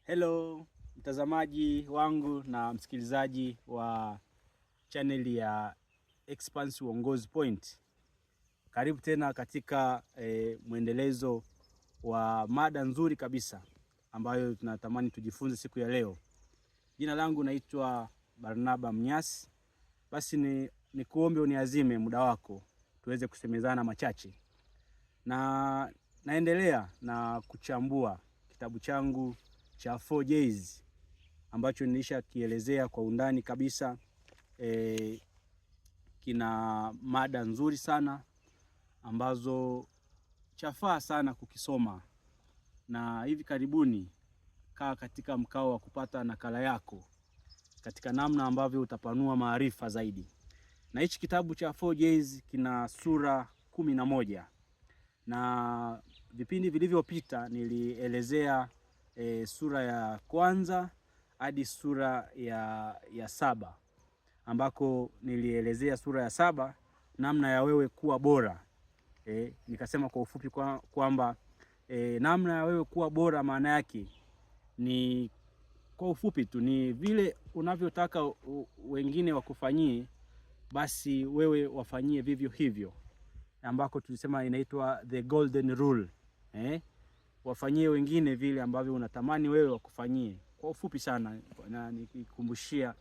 Hello mtazamaji wangu na msikilizaji wa chaneli ya Expanse Uongozi Point. Karibu tena katika mwendelezo wa mada nzuri kabisa ambayo tunatamani tujifunze siku ya leo. Jina langu naitwa Barnaba Mnyasi. Basi ni kuombe uniazime muda wako tuweze kusemezana machache, na naendelea na kuchambua kitabu changu cha 4Js ambacho nilishakielezea kwa undani kabisa. Kina mada nzuri sana ambazo chafaa sana kukisoma, na hivi karibuni kaa katika mkao wa kupata nakala yako katika namna ambavyo utapanua maarifa zaidi. Na hichi kitabu cha 4Js kina sura 11 na vipindi vilivyopita nilielezea sura ya kwanza hadi sura ya 7, ambako nilielezea sura ya 7 namna ya wewe kuwa bora. Nikasema kwa ufupi kwamba namna ya wewe kuwa bora maana yake ni, kwa ufupi tu, ni vile unavyotaka wengine wakufanyie basi wewe wafanyie vivyo hivyo, ambako tulisema inaitwa the golden rule. Wafanyie wengine vile ambavyo unatamani wewe wakufanyie. Kwa ufupi sana, na nikikumbushia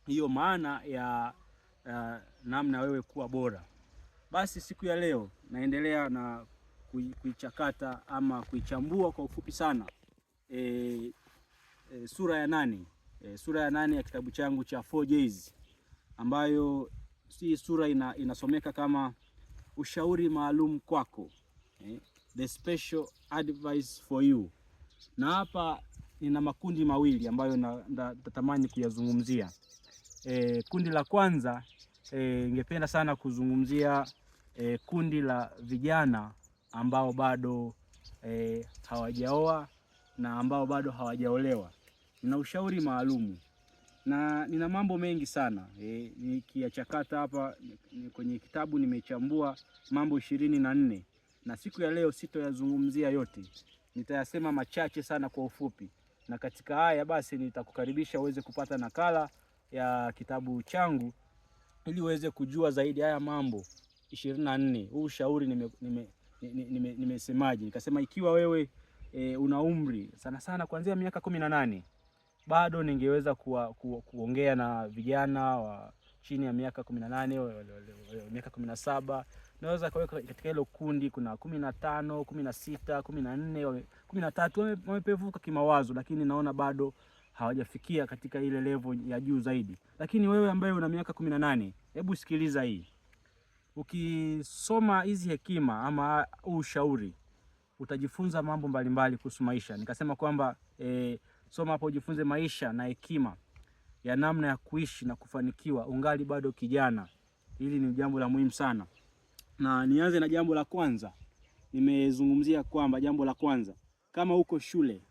hiyo maana ya namna wewe kuwa bora. Basi siku ya leo naendelea na kuichakata ama kuichambua kwa ufupi sana sura ya 8. Sura ya 8 ya kitabu changu cha 4Js, ambayo si sura inasomeka kama ushauri maalum kwako, the special advice for you. Na hapa nina makundi mawili ambayo natamani kuyazungumzia. Kundi la kwanza, ningependa sana kuzungumzia kundi la vijana ambao bado hawajaoa na ambao bado hawajaolewa. Nina ushauri maalumu na nina mambo mengi sana nikiyachakata hapa kwenye kitabu. Nimechambua mambo 24 na siku ya leo sitoyazungumzia yote, nitayasema machache sana kwa ufupi. Na katika haya basi nitakukaribisha uweze kupata nakala ya kitabu changu ili uweze kujua zaidi haya mambo 24. Huu ushauri nimesemaje? Nikasema ikiwa wewe una umri sana sana kuanzia miaka 18, bado ningeweza kuongea na vijana wa chini ya miaka 18, miaka 17. Naweza kuweka katika hilo kundi, kuna 15, 16, 14, 13 wamepevuka kimawazo, lakini naona bado hawajafikia katika ile level ya juu zaidi. Lakini wewe ambaye una miaka 18, hebu sikiliza hii. Ukisoma hizi hekima ama ushauri utajifunza mambo mbalimbali kuhusu maisha. Nikasema kwamba soma hapo ujifunze maisha na hekima ya namna ya kuishi na kufanikiwa ungali bado kijana. Hili ni jambo la muhimu sana. Na nianze na jambo la kwanza. Nimezungumzia kwamba jambo la kwanza, kama uko shule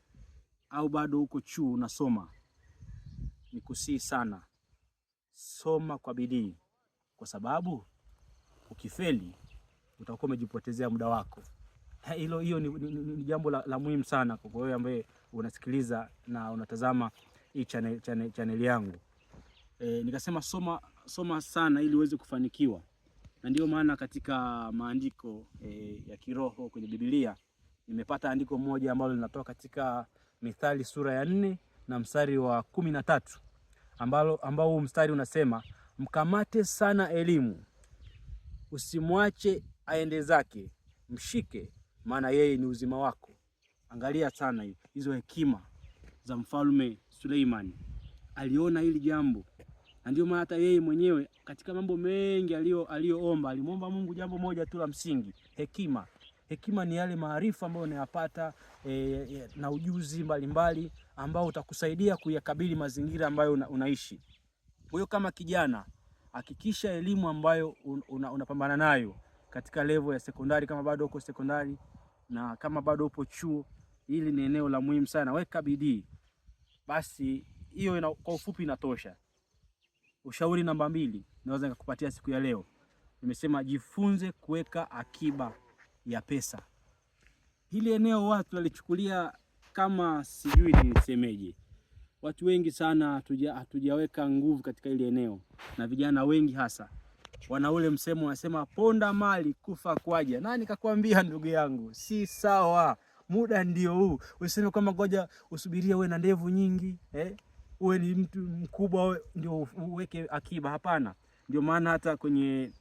au bado uko chuo unasoma, nikusihi sana, soma kwa bidii, kwa sababu ukifeli utakuwa umejipotezea muda wako. Hiyo ni jambo la muhimu sana kwa wewe ambaye unasikiliza na unatazama hii channel yangu. Nikasema soma sana ili uweze kufanikiwa. Na ndio maana katika maandiko ya kiroho kwenye Biblia nimepata andiko moja ambalo linatoka katika Mithali sura ya 4 na mstari wa 13, ambao huu mstari unasema, mkamate sana elimu, usimwache aende zake, mshike, maana yeye ni uzima wako. Angalia sana hizo hekima za mfalme Suleiman. Aliona hili jambo, na ndio maana hata yeye mwenyewe katika mambo mengi aliyoomba, alimuomba Mungu jambo moja tu la msingi, hekima. Hekima ni yale maarifa ambayo unayapata na ujuzi mbalimbali ambao utakusaidia kuyakabili mazingira ambayo unaishi. Kwa hiyo kama kijana, hakikisha elimu ambayo unapambana nayo katika level ya sekondari, kama bado uko sekondari na kama bado upo chuo, hili ni eneo la muhimu sana. Weka bidii. Basi hiyo kwa ufupi inatosha. Ushauri namba 2 naweza nikakupatia siku ya leo, nimesema jifunze kuweka akiba ya pesa. Hili eneo watu walichukulia kama sijui nisemeje, watu wengi sana hatujaweka nguvu katika ile eneo, na vijana wengi hasa wana ule msemo wanasema, ponda mali kufa kwaja. Nani kakwambia ndugu yangu? Si sawa. Muda ndio huu. Usiseme kwamba ngoja usubirie uwe na ndevu nyingi, eh? Uwe ni mtu mkubwa ndio uweke akiba. Hapana. Ndio maana hata kwenye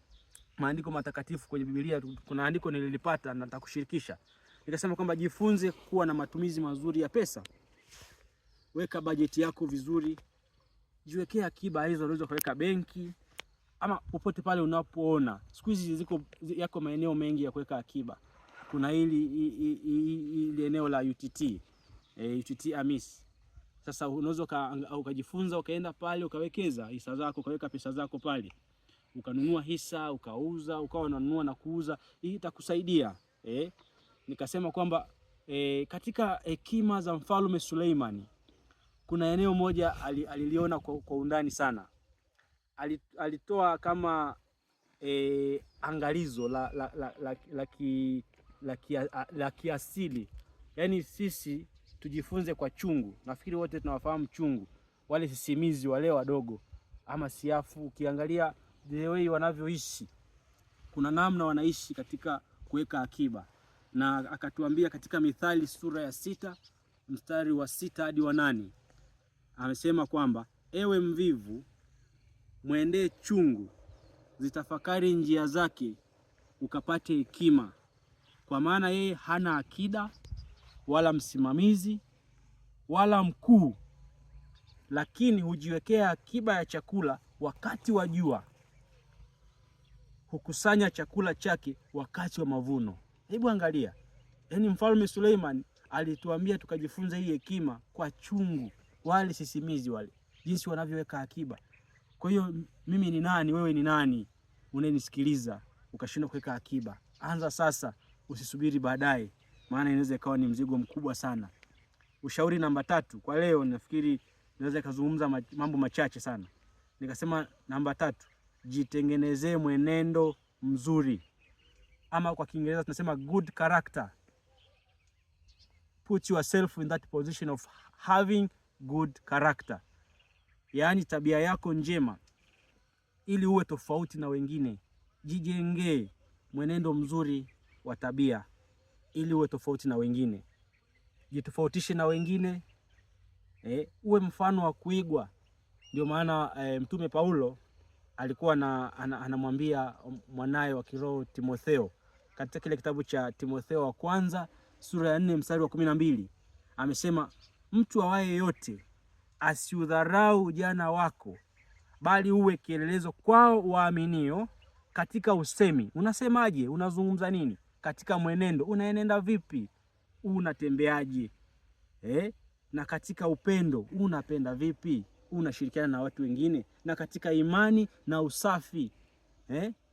maandiko matakatifu kwenye Biblia kuna andiko nililipata na nitakushirikisha. Nikasema kwamba jifunze kuwa na matumizi mazuri ya pesa. Weka bajeti yako vizuri, jiwekee akiba hizo, unaweza kuweka benki ama popote pale unapoona. Siku hizi ziko yako maeneo mengi ya kuweka akiba. Kuna hili eneo la UTT, UTT AMIS. Sasa unaweza ukajifunza ukaenda pale ukawekeza hisa zako, ukaweka pesa zako pale, ukanunua hisa, ukauza, ukawa unanunua na kuuza. Hii itakusaidia. Nikasema kwamba katika hekima za Mfalme Suleimani kuna eneo moja aliliona kwa undani sana. Alitoa kama angalizo la kiasili, yaani sisi tujifunze kwa chungu. Nafikiri wote tunawafahamu chungu, wale sisimizi wale wadogo ama siafu. Ukiangalia the way wanavyoishi, kuna namna wanaishi katika kuweka akiba, na akatuambia katika Mithali sura ya 6 mstari wa 6 hadi wa 8, amesema kwamba ewe mvivu, mwendee chungu, zitafakari njia zake, ukapate hekima, kwa maana yeye hana akida wala msimamizi wala mkuu, lakini hujiwekea akiba ya chakula wakati wa jua, hukusanya chakula chake wakati wa mavuno. Hebu angalia, yaani Mfalme Suleiman alituambia tukajifunza hii hekima kwa chungu, wale sisimizi wale, jinsi wanavyoweka akiba. Kwa hiyo mimi ni nani, wewe ni nani unayenisikiliza ukashindwa kuweka akiba? Anza sasa, usisubiri baadaye, maana inaweza ikawa ni mzigo mkubwa sana. Ushauri namba 3 kwa leo, nafikiri naweza kuzungumza mambo machache sana. Nikasema namba 3, jitengenezee mwenendo mzuri, ama kwa Kiingereza tunasema good character. Put yourself in that position of having good character, yaani tabia yako njema, ili uwe tofauti na wengine. Jijengee mwenendo mzuri wa tabia ili uwe tofauti na wengine. Jitofautishe na wengine, uwe mfano wa kuigwa. Ndio maana Mtume Paulo alikuwa anamwambia mwanaye wa kiroho Timotheo katika kile kitabu cha Timotheo wa kwanza sura ya 4 mstari wa 12, amesema mtu awaye yote asiudharau ujana wako, bali uwe kielelezo kwao waaminio katika usemi. Unasemaje? Unazungumza nini? Katika mwenendo unaenenda vipi? Unatembeaje? Na katika upendo unapenda vipi? Unashirikiana na watu wengine? Na katika imani na usafi.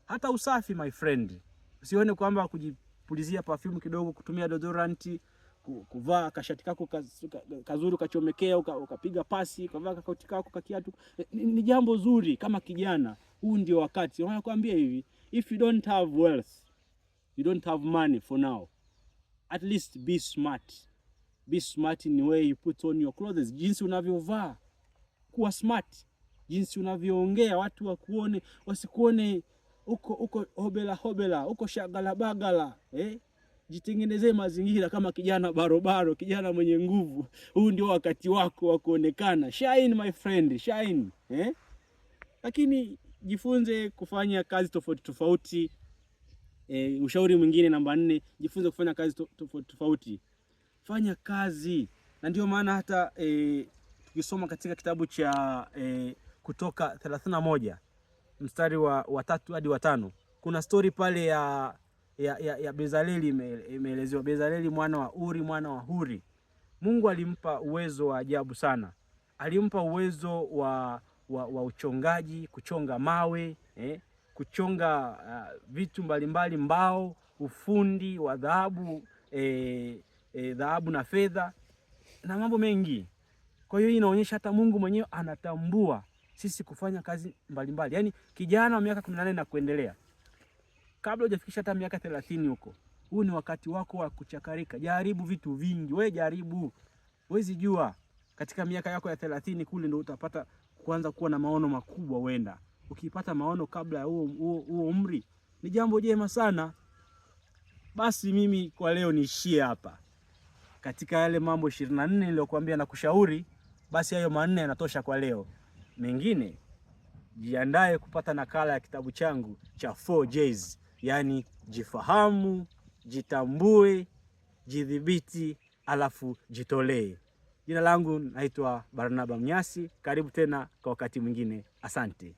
Hata usafi my friend, usione kwamba kujipulizia perfume kidogo, kutumia deodorant, kuvaa kashati kako kazuri ukachomekea, ukapiga pasi, ukavaa kakoti kako kakiatu, ni jambo zuri kama kijana. Huu ndio wakati wanakuambia hivi, if you don't have wealth, you don't have money for now, at least be smart. Be smart in the way you put on your clothes, jinsi unavyovaa, kuwa smart, jinsi unavyoongea, watu wakuone, wasikuone uko hobela hobela, uko shagala bagala. Jitengenezee mazingira kama kijana barobaro, kijana mwenye nguvu. Huu ndio wakati wako wa kuonekana. Shine my friend, shine. Lakini jifunze kufanya kazi tofauti tofauti. Ushauri mwingine namba 4, jifunze kufanya kazi tofauti tofauti. Fanya kazi. Na ndio maana hata tukisoma katika kitabu cha Kutoka 31 mstari wa 3 hadi wa 5, kuna story pale ya Bezaleli imeelezewa. Bezaleli mwana wa Uri mwana wa Huri. Mungu alimpa uwezo wa ajabu sana. Alimpa uwezo wa uchongaji, kuchonga mawe, kuchonga vitu mbalimbali, mbao, ufundi wa dhahabu, dhahabu na fedha na mambo mengi. Kwa hiyo hii inaonyesha hata Mungu mwenyewe anatambua sisi kufanya kazi mbalimbali. Yaani kijana wa miaka 18 na kuendelea, kabla hujafikisha hata miaka 30 huko, huu ni wakati wako wa kuchakarika. Jaribu vitu vingi, wewe jaribu. Huwezi jua katika miaka yako ya 30 kule ndio utapata kuanza kuwa na maono makubwa. Huenda ukipata maono kabla ya huo umri ni jambo jema sana. Basi mimi kwa leo niishie hapa. Katika yale mambo 24 niliyokuambia na kushauri, basi hayo 4 yanatosha kwa leo. Mengine jiandae kupata nakala ya kitabu changu cha 4Js, yaani jifahamu, jitambue, jidhibiti, alafu jitolee. Jina langu naitwa Barnaba Mnyasi. Karibu tena kwa wakati mwingine. Asante.